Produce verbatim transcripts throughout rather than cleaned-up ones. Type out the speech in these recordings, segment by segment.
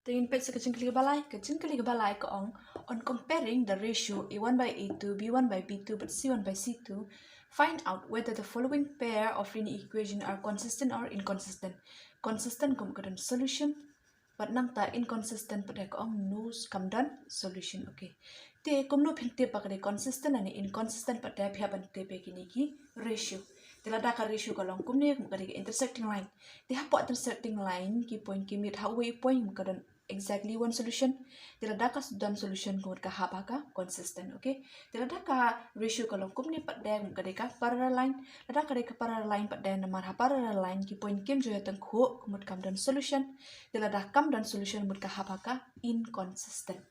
Te ngin peit sa ka jingkylli kaba lai, ka jingkylli kaba lai ka ong, on comparing the ratio a one by a two, b one by b two, but c one by c two, find out whether the following pair of linear equation are consistent or inconsistent. Consistent kum ka don solution, bad nangta inconsistent pat ka ong no kam don solution. Okay. Te kumno phin tip ba ka dei consistent ne inconsistent pat, phi hap ban tip ïa kine ki ratio. Te lada ka ratio ka long kumne, kum ka dei ka intersecting line. Te hapoh intersecting line ki point ki meet ha uwei u point, kum ka don exactly one solution. Te lada ka don solution, kum ka hap ha ka consistent. Okay. Te lada ka ratio ka long kumne pat, kum ka dei ka parallel line. Lada ka dei ka parallel line pat, namar ha parallel line ki point kim ju ïa tyngkhuh, kum kam don solution. Te lada kam don solution, kum ka hap ha ka inconsistent.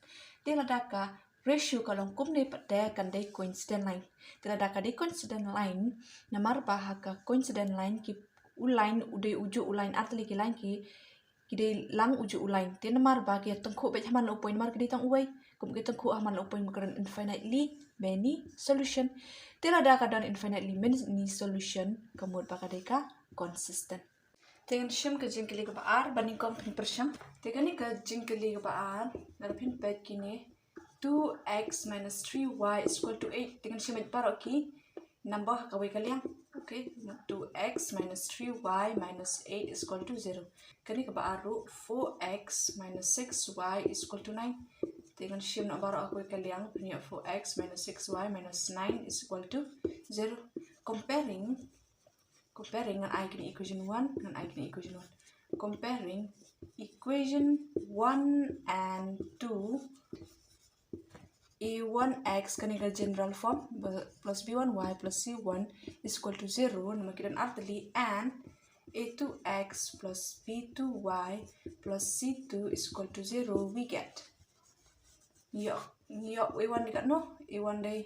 Te lada ka ratio ka long kumne pat, kan dei coincident line. Te lada ka dei coincident line, namar ba ha ka coincident line ki u line u dei uju u line, artylli ki line ki, ki dei lang uju u line. Te namar ba ki ïa tyngkhuh beit ha man la u point, namar ki dei tang uwei. Kum ki tyngkhuh ha man la u point, kum ka don infinitely many solution. Te lada ka don infinitely many solution, ka mut ba ka dei ka consistent. Te ngin shim ka jingkylli kaba ar, ba nyngkong phin pyrshang. Te kane ka jingkylli kaba ar, lada phin peit kine, two x minus three y is equal to eight. Te ngin shim baroh ki number ha kawei ka liang. Okay, two x minus three y minus eight is equal to zero. Kane kaba ar ruh, four x minus six y is equal to nine. Te ngin shim noh baroh ha kawei ka liang, phin ïoh four x minus six y minus nine is equal to zero. Comparing Comparing, ngan ai kane equation one, ngan ai kane equation one. Comparing equation one and two, a one x, kane ka general form, plus b one y plus c one is equal to zero, namar ki don artylli, and a two x plus b two y plus c two is equal to zero, we get. Ïoh, ïoh, a one dei katno, a one dei,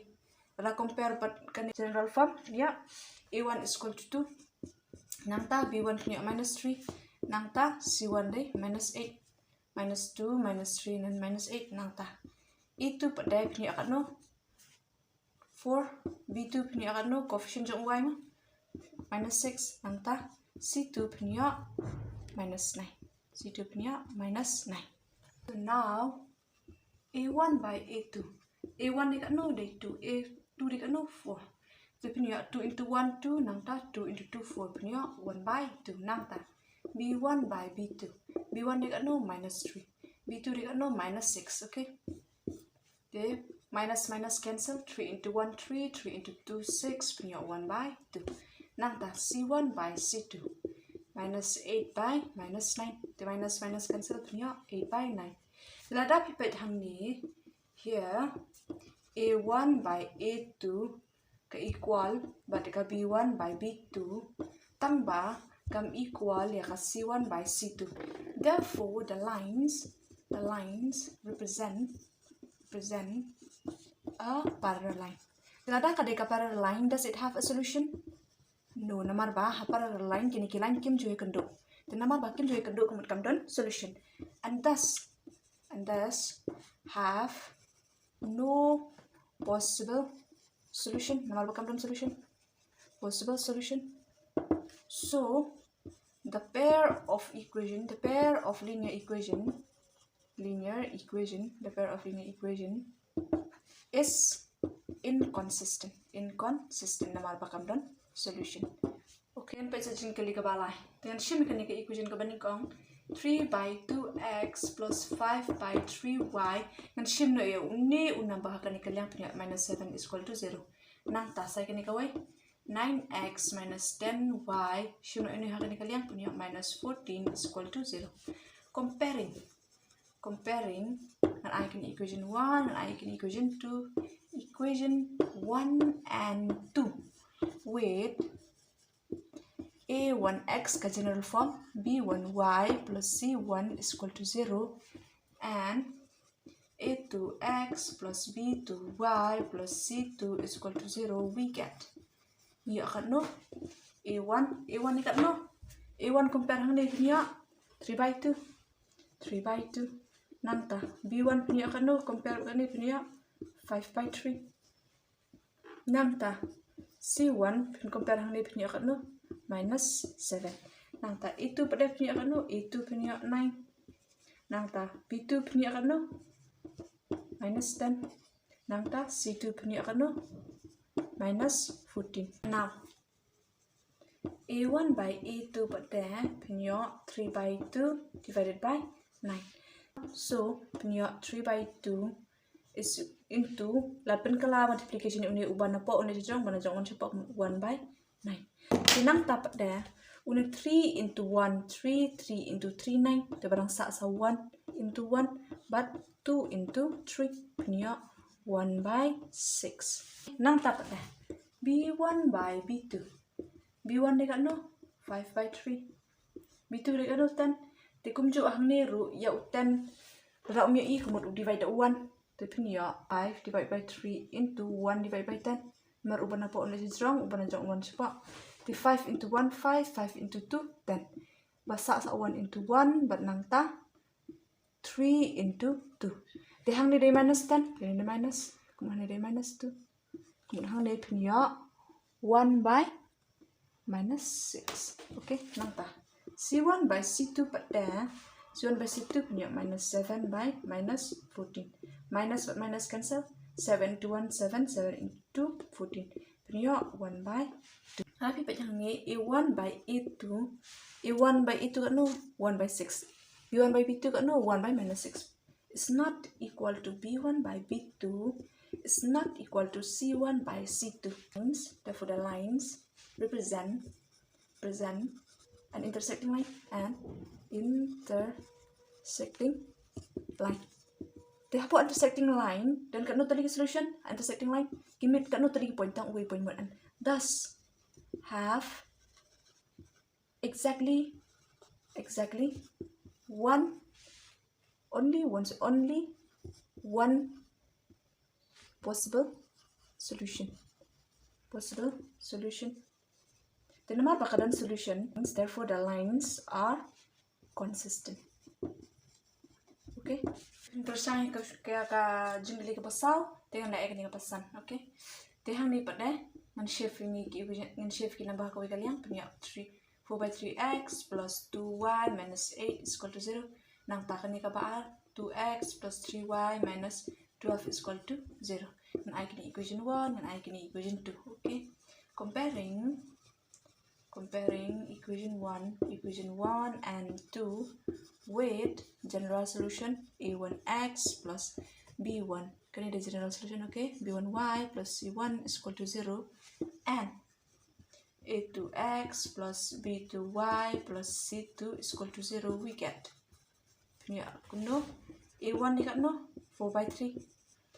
la compare bad kane general form, ïa, a one is equal to two. Nangta b one phin ïoh minus three. Nangta c one dei minus eight. Minus two, minus three, and minus eight. Nangta a two pat dei phin ïoh katno, four. B two phin ïoh katno, coefficient jong u y ma, minus six. Nangta c two phin ïoh minus nine. C two phin ïoh minus nine. So now a one by a two. A one dei katno, dei two. A two dei katno, four. So phin ïoh two into one, two, nangta two into two, four. Phin ïoh one by two. Nangta b one by b two. B one dei katno, minus three. B two dei katno, minus six. Okay. Okay, minus minus cancel, three into one, three, three into two, six, phin ïoh one by two. Nangta c one by c two, minus eight by minus nine. Te minus minus cancel, phin ïoh eight by nine. Lada phi peit hangne, here, a one by a two ka equal bad ka b one by b two, tangba kam equal ïa ka c one by c two. Therefore, the lines, the lines represent, represent a parallel line. Lada ka dei ka parallel line, does it have a solution? No, namar ba ha parallel line kine ki line kim ju ïakynduh. Te namar ba kim ju ïakynduh, ka mut kam don solution. And thus, and thus have no possible solution. Namar ba kam don solution. Possible solution. So the pair of equation, the pair of linear equation, linear equation, the pair of linear equation is inconsistent. Inconsistent, namar ba kam don solution. Okay, ngan peit sa jingkylli kaba lai. Te ngan shim kane ka equation kaba nyngkong, three by two x plus five by three y. Ngan shim noh ïa une u number ha kane ka liang, phin ïoh minus seven is equal to zero. Nangta sa ïa kane kawei, nine x minus ten y. Shim noh ïa une ha kane ka liang, phin ïoh minus fourteen is equal to zero. Comparing, comparing, ngan ai kane equation one, ngan ai kane equation two, equation one and two with a one x ka general form, b one y plus c one is equal to zero, and a two x plus b two y plus c two is equal to zero, we get. Ïoh katno? A one, a one ïoh katno? A one compare hangne phin ïoh three by two. Three by two. Nangta b one phin ïoh katno? Compare hangne phin ïoh five by three. Nangta c one phin compare hangne phin ïoh katno? Minus seven. Nangta a two pat dei phin ïoh katno? A two phin ïoh nine. Nangta B two pynïoh katno? Minus ten. Nangta C two pynïoh katno? Minus fourteen. Now A one by A two pat te pynïoh three by two divided by nine. So pynïoh three by two is into, la pynkylla multiplication une u ban hapoh, une u jrong, ban jrong, one shapoh, one by nine. Te nangta pat te une three into one, three, three into three, nine. Te ba dang sah sa one into one, bad two into three, pynïoh one by six. Nangta pat te B one by B two. B one dei katno? Five by three. B two dei katno? Ten. Te kumjuh hangne ruh ïa u ten, lada um ïohi ka mut u divide da u one. Te pynïoh five divide by three into one divide by ten. Namar u ban hapoh une u jrong, u ban jrong one shapoh. Te five into one, five, five into two, ten. Ba sah sa one into one, bad nangta three into two. Te hangne dei minus ten, te hangne dei minus, kumne hangne dei minus two. Kumne hangne pynïoh one by minus six. Okay, nangta C one by C two pat te, C one by C two pynïoh minus seven by minus fourteen. Minus bad minus cancel. Seven into one, seven, seven into fourteen. Pynïoh one by two. Haba phi peit hangne A one by A two, A one by A two katno? One by six. B one by B two katno? One by minus six. Is not equal to B one by B two, is not equal to C one by C two. Lines, therefore the lines represent, present an intersecting line, an intersecting line. Te hapoh intersecting line don katno tylli ki solution? Intersecting line ki meet katno tylli ki point? Tang uwei point mut. And thus have exactly, exactly one, only one, only one possible solution. Possible solution. Te namar ba ka don solution, therefore the lines are consistent. Okay. Pyrshang ka, ka, ka jingkylli kaba saw, te ngan ai kane kaba san. Okay. Te hangne pat te ngan shift ïa kine ki, ngan shift ki number ha kawei ka liang, pynïoh three, four by three x plus two y minus eight is equal to zero. Nangta kane kaba ar, two x plus three y minus twelve is equal to zero. Ngan ai kane equation one, ngan ai kane equation two. Okay. Comparing, comparing equation one, equation one and two with general solution A one x plus B one. Kane dei general solution, okay? B one y plus C one is equal to zero and A two x plus B two y plus C two is equal to zero, we get, pynïoh kumno? A one dei katno? Four by three.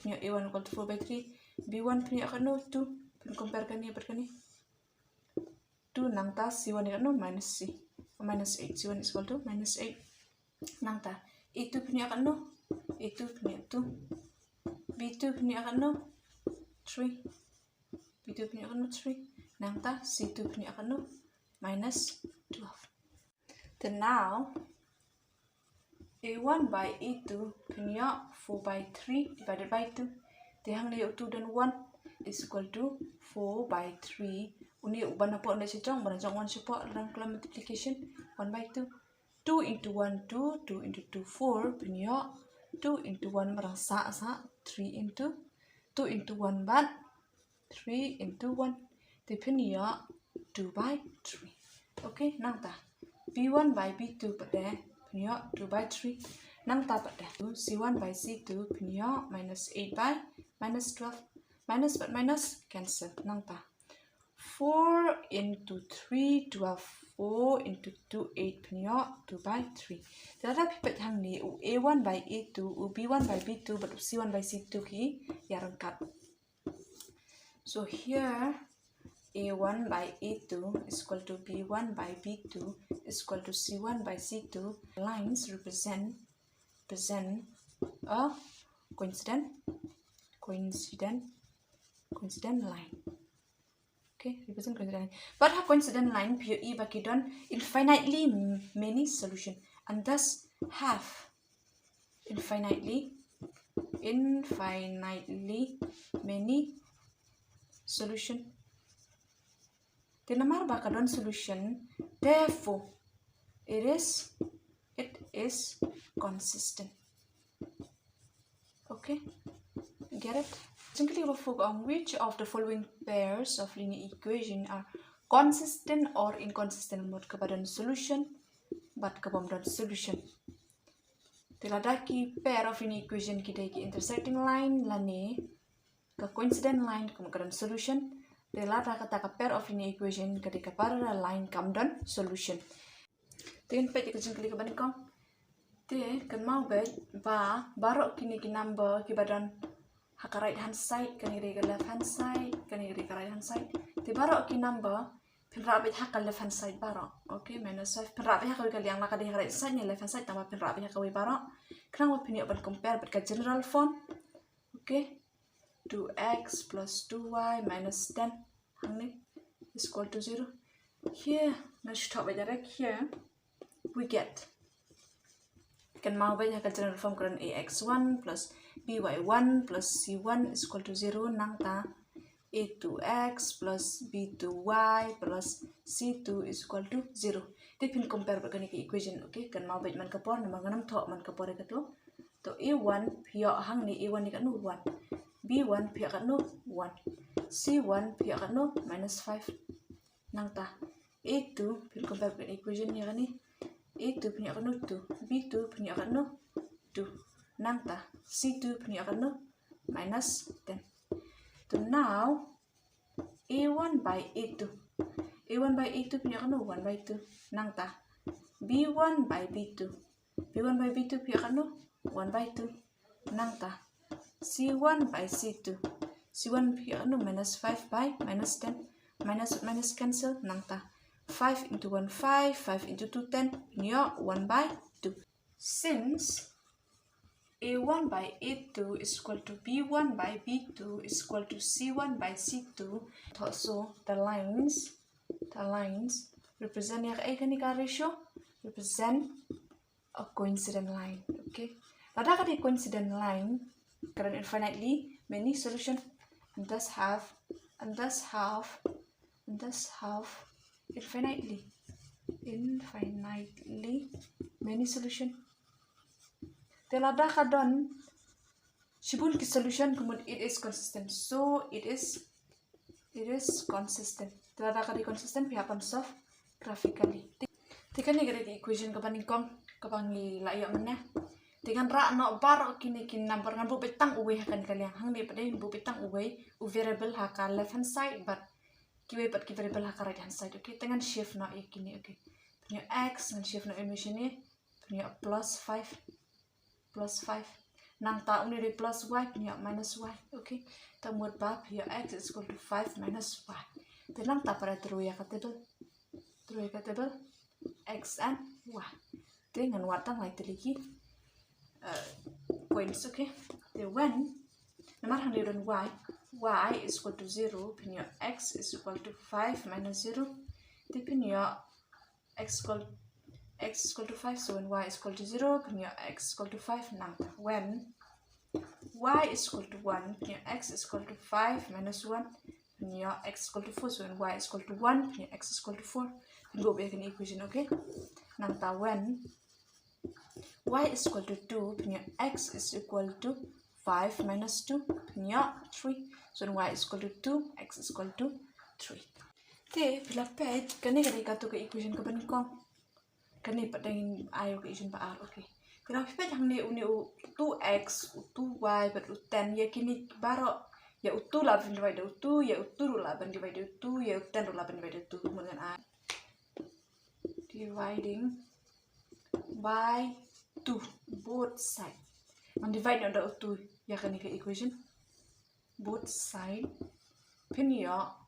Pynïoh A one equal to four by three. B one pynïoh katno? Two. Pyncompare kane bad kane. Two, nangta C one dei katno? Minus C, minus eight. C one is equal to minus eight. Nangta A two pynïoh katno? A two pynïoh two. B two pynïoh katno? Three. B two pynïoh katno? Three. Nangta C two pynïoh katno? Minus twelve. Then now A one by A two pynïoh four by three divided by two. Te hangne u two don one is equal to four by three. Une u ban hapoh une u jrong, ban jrong one shapoh, rang kylla multiplication, one by two. Two into one, two, two into two, four, pynïoh two into one, ba dang sah sa, three into, two into one bad three into one. Te pynïoh two by three. Okay, nangta B one by B two pat te pynïoh two by three. Nangta pat te C one by C two pynïoh minus eight by minus twelve. Minus bad minus cancel. Nangta four into three, twelve. Four into two, eight, pynïoh two by three. Te lada phi peit hangne, u A one by A two, u B one by B two bad u C one by C two ki ïaryngkat. So here A one by A two is equal to B one by B two is equal to C one by C two. Lines represent, present a coincident, coincident, coincident line. Okay, represent coincident line. But ha coincident line phi ïohi ba ki don infinitely m-, many solution and thus have infinitely, infinitely many solution. Te namar ba ka don solution, therefore it is, it is consistent. Okay, get it? Jingkylli ba phuh ka ong, which of the following pairs of linear equation are consistent or inconsistent, mut kaba don solution bad kaba ym don solution. Te lada ki pair of linear equation ki dei ki intersecting line lane ka coincident line, ka mut ka don solution. Te lada kata ka pair of linear equation ka dei ka parallel line, kam don solution. Te ngin peit ïa ka jingkylli kaba nyngkong. Te kynmaw beit ba baroh kine ki number kiba don ha ka right hand side, kane ka dei ka left hand side, kane ka dei ka right hand side. Te baroh ki number phin rah beit ha ka left hand side baroh. Okay, minus five. Phin rah beit ha kawei ka liang, la ka dei ha ka right side ne left hand side, tangba phin rah beit ha kawei baroh. Khnang ba phin ïoh ban compare bad ka general form. Okay, two x plus two y minus ten hangne is equal to zero. Here, ngan shu thoh beit direct, here we get, kynmaw beit ha ka general form ka don a x one plus b y one plus c one is equal to zero, nangta a two x plus b two y plus c two is equal to zero. Te phin compare bad kane ka equation, okay? Kynmaw beit man ka por, namar ngan ym thoh man ka por ïa katto. To a one phi ïoh hangne, a one ïa katno? One. B one phi ïoh katno? One. C one phi ïoh katno? Minus five. Nangta a two, phin compare bad equation ïa kane. A two phin ïoh katno? Two. B two phin ïoh katno? Two. Nangta c two phin ïoh katno? Minus ten. To now a one by a two. A one by a two phin ïoh katno? One by two. Nangta b one by b two. B one by b two phin ïoh katno? One by two. Nangta c one by c two. C one phin ïoh katno? Minus five by minus ten. Minus minus cancel. Nangta five into one, five, five into two, ten. Phin ïoh one by two. Since a one by a two is equal to b one by b two is equal to c one by c two, so the lines, the lines represent ïa kaei kane ka ratio? Represent a coincident line. Okay, lada ka dei coincident line, ka don infinitely many solution, and thus have, and thus have, and thus have infinitely, infinitely many solution. Te lada ka don shibun ki solution, ka mut it is consistent. So it is, it is consistent. Te lada ka dei consistent, phi hap ban solve graphically. Te, te kane ka dei ka equation kaba nyngkong kaba ngi la ïoh mynne. Te ngan rah noh baroh kine ki number, ngan buh beit tang uwei ha kane ka liang. Hangne pat dei buh beit tang uwei u variable ha ka left hand side, bad kiwei pat ki variable ha ka right hand side. Okay, te ngan shift noh ïa kine. Okay, phin ïoh x, ngan shift noh ïa u shane, phin ïoh plus five, plus five. Nangta une u dei plus y, phin ïoh minus y. Okay, te mut ba phin ïoh x is equal to five minus y. Te nangta pat draw ïa ka table, draw ïa ka table x and y. Te ngan wad tang lai tylli ki, uh, points. Okay, te when, namar hangne don y, y is equal to zero, phin ïoh x is equal to five minus zero. Te phin ïoh x equal, x is equal to five, so when y is equal to zero, phin ïoh x is equal to five. Nangta when y is equal to one, phin ïoh x is equal to five minus one. Phin ïoh x is equal to four, so when y is equal to one, phin ïoh x is equal to four. Phin buh beit ïa kane equation. Okay, nangta when y is equal to two, phin ïoh x is equal to five minus two. Phin ïoh three, so when y is equal to two, x is equal to three. Te phi la peit, kane ka dei kato ka equation kaba nyngkong. Kane pat dang ai ka equation ba ar. Okay, kane phi peit hangne, une u two x, u two y bad u ten, ïa kine baroh, ïa u two lah ban divide da u two, ïa u two ruh lah ban divide da u two, ïa u ten ruh lah ban divide da u two. Mut ngan ai dividing by two both side. Ngan divide noh da u two ïa kane ka equation, both side. Phin ïoh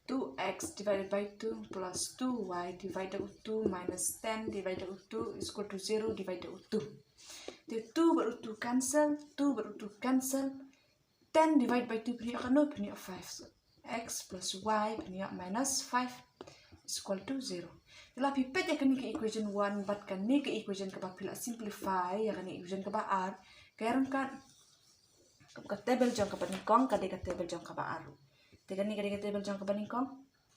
two x divided by two plus two y divide da u two minus ten divide da u two is equal to zero divide da u two. Te two bad u two cancel, two bad u two cancel. Ten divide by two phin ïoh katno? Phin ïoh five. So x plus y phin ïoh minus five is equal to zero. Te la phi peit ïa kane ka equation one bad kane ka equation kaba phi la simplify ïa kane equation kaba ar, ka ïaryngkat, ka table jong kaba nyngkong ka dei ka table jong kaba ar ruh. Te kane ka dei ka table jong kaba nyngkong.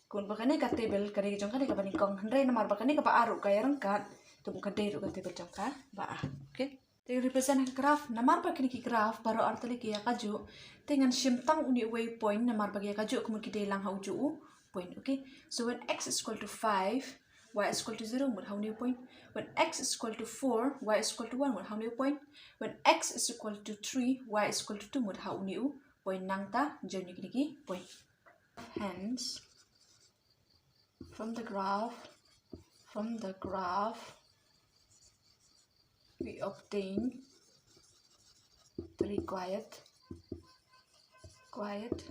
Kumba kane ka table ka dei jong kane kaba nyngkong, hynrei namar ba kane kaba ar ruh ka ïaryngkat, Te mut ka dei ruh ka table jong ka ba ar. Okay. Te represent ka graph, namar ba kine ki graph baroh artylli ki ïa kajuh. Te ngan shim tang une uwei u point namar ba ki ïa kajuh kumut ki dei lang ha ujuh u point. Okay. So when x is equal to five, y is equal to zero, mut ha une u point. When x is equal to four, y is equal to one, mut ha une u point. When x is equal to three, y is equal to two, mut ha une u point. Nangta join ïa kine ki point. Hence, from the graph, from the graph, we obtain the required, required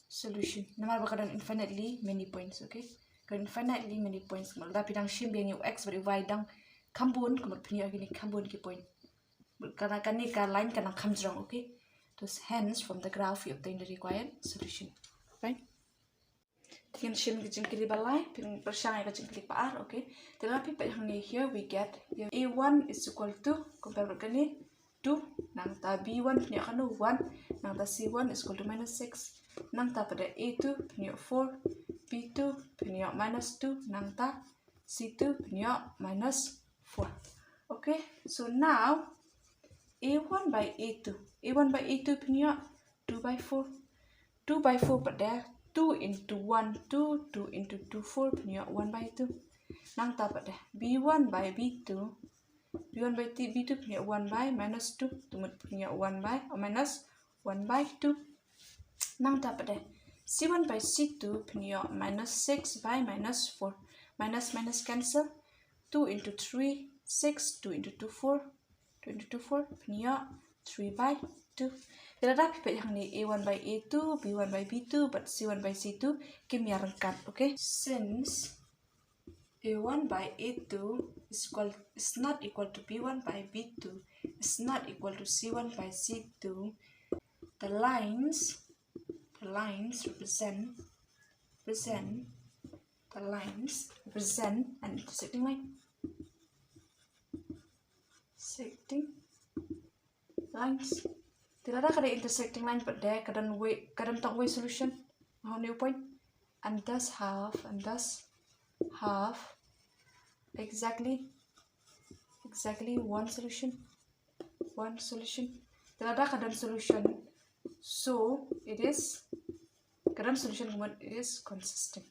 solution. Namar ba ka don infinitely many points, okay? Ka don infinitely many points. Lada phi dang shim biang ïa u x bad u y dang kham bun, ka mut phin ïoh kine kham bun ki point. Ka na kane ka line ka nang kham jrong, okay? Thus, hence, from the graph, we obtain the required solution. Fine? Te ngin shim ka jingkylli ba lai, phin pyrshang ïa ka jingkylli ba ar, okay? Te lada phi peit hangne, here we get, here A one is equal to, compare bad kane, two, nangta B one phin ïoh kano, one, nangta C one is equal to minus six, nangta pat de A two phin ïoh four, B two phin ïoh minus two, nangta C two phin ïoh minus four. Okay, so now A one by A two, A one by A two phin ïoh two by four. Two by four pat de two into one, two, two into two, four, phin ïoh one by two. Nangta pat de B one by B two, B one by T, B two phin ïoh one by minus two, te mut phin ïoh one by, oh, minus one by two. Nangta pat de C one by C two phin ïoh minus six by minus four. Minus minus cancel. Two into three, six, two into two, four, two into two, four, phin ïoh three by two. Te lada phi peit hangne A one by A two, B one by B two, bad C one by C two, kim ïa ryngkat, okay? Since A one by A two is equal, is not equal to B one by B two, is not equal to C one by C two, the lines, the lines represent, represent, the lines represent an intersecting line. Intersecting lines. Te lada ka dei intersecting line pat de ka don wei, ka don tang wei solution ha une u point. And thus have, and thus have exactly, exactly one solution. One solution. Te lada ka don solution, so it is, ka don solution, ka mut it is consistent.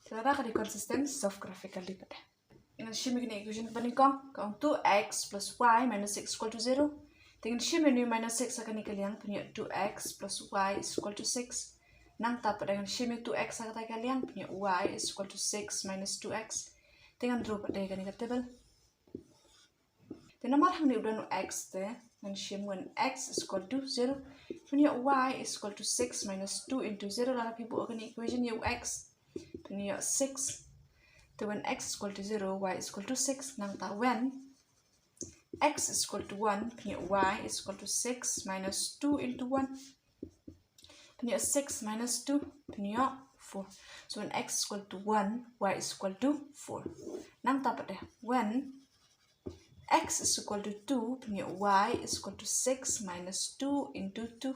Te lada ka dei consistent, solve graphically pat de. Ngan shim ïa kane equation kaba nyngkong, ka ong two x plus y minus six equal to zero. Te ngan shim ïa une u minus six ha kane ka liang, phin ïoh two x plus y is equal to six. Nangta pat de ngan shim ïa u two x ha kata ka liang, phin ïoh y is equal to six minus two x. Te ngan draw pat de kane ka table. Te namar hangne u don u x te, ngan shim when x is equal to zero. Phin ïoh y is equal to six minus two into zero, lada phi buh ha kane equation ïa u x, phin ïoh six. Te when x is equal to zero, y is equal to six, nangta when x is equal to one, phin ïoh y is equal to six minus two into one. Phin ïoh six minus two, phin ïoh four. So when x is equal to one, y is equal to four. Nangta pat de, when x is equal to two, phin ïoh y is equal to six minus two into two.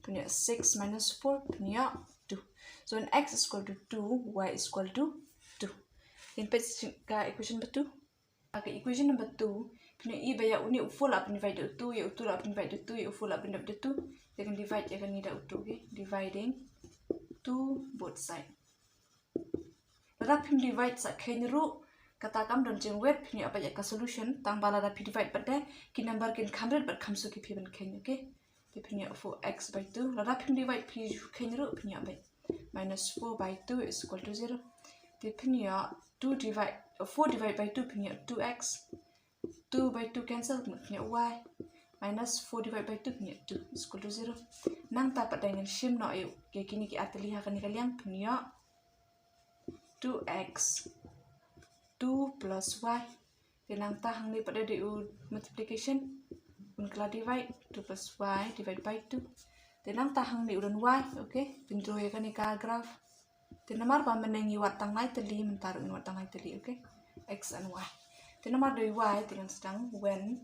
Phin ïoh six minus four, phin ïoh two. So when x is equal to two, y is equal to two. Ngin peit ka equation ba two. Ka equation number two, phin ïohi ba ïa une u four lah phin divide da u two, ïa u two lah phin divide da u two, ïa u four lah phin divide da u two. Te kan divide ïa kane da u two, okay? Dividing two both side. Lada phim divide sa kheiñ ruh, kata kam don jingwit, phin ïoh beit ïa ka solution, tang ba lada phi divide pat de, ki number kin kham rit bad kham suk ïa phi ban kheiñ, okay? Te phin ïoh four x by two, lada phim divide phi kheiñ ruh, phin ïoh beit. Minus four by two is equal to zero. Te phin ïoh two divide, four divide by two, phin ïoh two x. Two by two cancel, phin ïoh y. Minus four divide by two, phin ïoh two is equal to zero. Nangta pat de ngan shim noh ïa kine ki artylli ha kane ka liang, phin ïoh two x, two plus y. Te nangta hangne pat de dei u multiplication. Phin kylla divide, two plus y divide by two. Te nangta hangne u don y, okay? Phin draw ïa kane ka graph. Te namar ba mynne ngi wad tang lai tylli, mynta ruh ngin wad tang lai tylli, okay? X and y. Te namar dei y, te ngan sdang when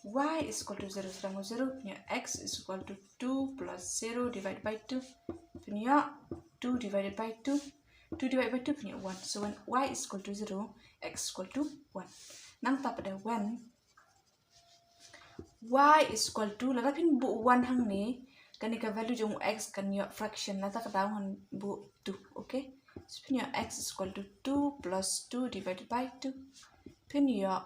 y is equal to zero, sdang zero, phin ïoh x is equal to two plus zero divide by two. Phin ïoh two divided by two. Two divided by two, phin ïoh one. So when y is equal to zero, x equal to one. Nangta pat de when y is equal to, lada phin buh one hangne, kane ka value jong x kan ïoh fraction, lada ka daw ngan buh two, okay? So phin ïoh x is equal to two plus two divided by two. Phin ïoh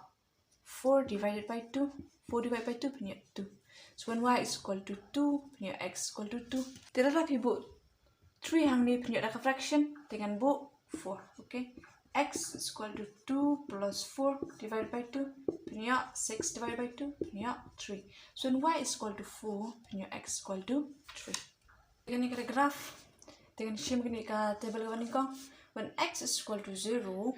four divided by two. Four divided by two phin ïoh two. So when y is equal to two, phin ïoh x is equal to two. Te lada phi buh three hangne phin ïoh da ka fraction, te ngan buh four, okay? X is equal to two plus four divided by two, phin ïoh six divided by two, phin ïoh three. So when y is equal to four, phin ïoh x is equal to three. Kane ka graph, te ngan shim kane ka table kaba nyngkong. When x is equal to zero,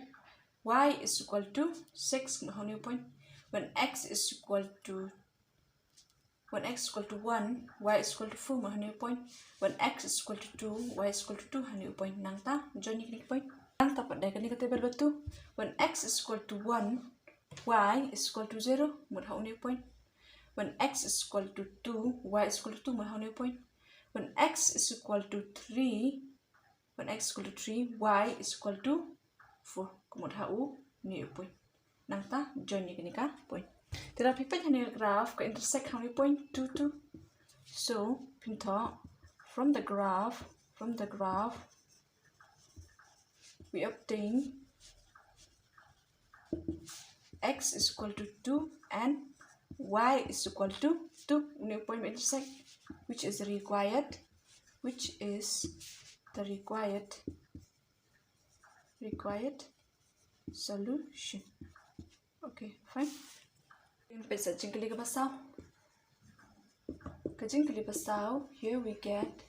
y is equal to six, mut ha une u point. When x is equal to When x equal to one, y is equal to four, mut ha une u point. When x is equal to two, y is equal to two, ha une u point. Nangta join ïa kine ki point. Nangta pat de kane ka table ba two. When x is equal to one, y is equal to zero, mut ha une u point. When x is equal to two, y is equal to two, mut ha une u point. When x is equal to three, when x is equal to three, y is equal to four. Ka mut ha une u point. Nangta join ïa kane ka point. Te lada phi peit ha kane ka graph ka intersect ha une u point two two. So phin thoh from the graph, from the graph we obtain x is equal to two and y is equal to two. Une u point ba intersect, which is required, which is the required, required solution. Okay, fine. Peit sa jingkylli kaba saw. Ka jingkylli ba saw, here we get,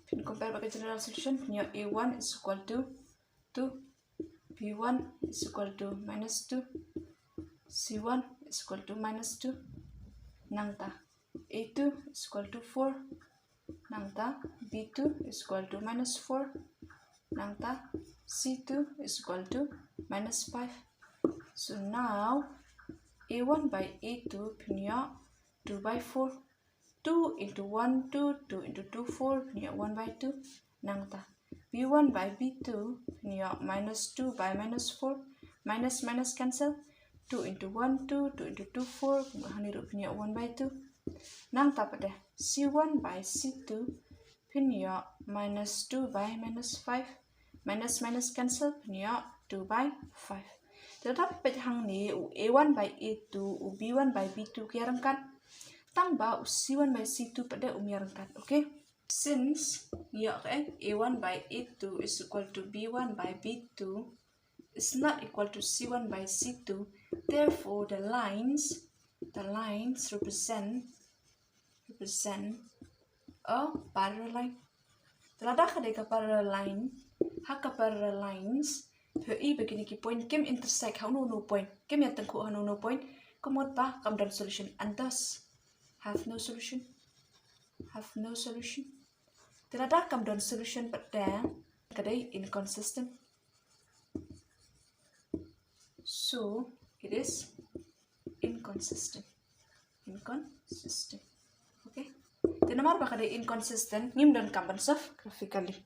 phin compare bad ka general solution, phin ïoh a one is equal to two, b one is equal to minus two, c one is equal to minus two. Nangta a two is equal to four. Nangta b two is equal to minus four. Nangta c two is equal to minus five. So now a one by a two phin ïoh two by four. Two into one, two, two into two, four, phin ïoh one by two. Nangta b one by b two phin ïoh minus two by minus four. Minus minus cancel. Two into one, two, two into two, four, ha une ruh phin ïoh one by two. Nangta pat de c one by c two phin ïoh minus two by minus five. Minus minus cancel, phin ïoh two by five. Te lada phi peit hangne, u a one by a two, u b one by b two ki ïaryngkat. Tang ba u c one by c two pat de um ïaryngkat, okay? Since ngi ïoh ka a one by a two is equal to b one by b two is not equal to c one by c two, therefore the lines, the lines represent, represent a parallel line. Te lada ka dei ka parallel line, ha ka parallel lines, phi i ba kine ki point kim intersect ha uno uno point, kim ïatyngkhuh ha uno uno point, ka mut ba kam don solution, and thus have no solution. Have no solution. Te lada kam don solution pat de, ka dei inconsistent. So it is inconsistent. Inconsistent. Okay. Te namar ba ka dei inconsistent, ngim donkam ban solve graphically.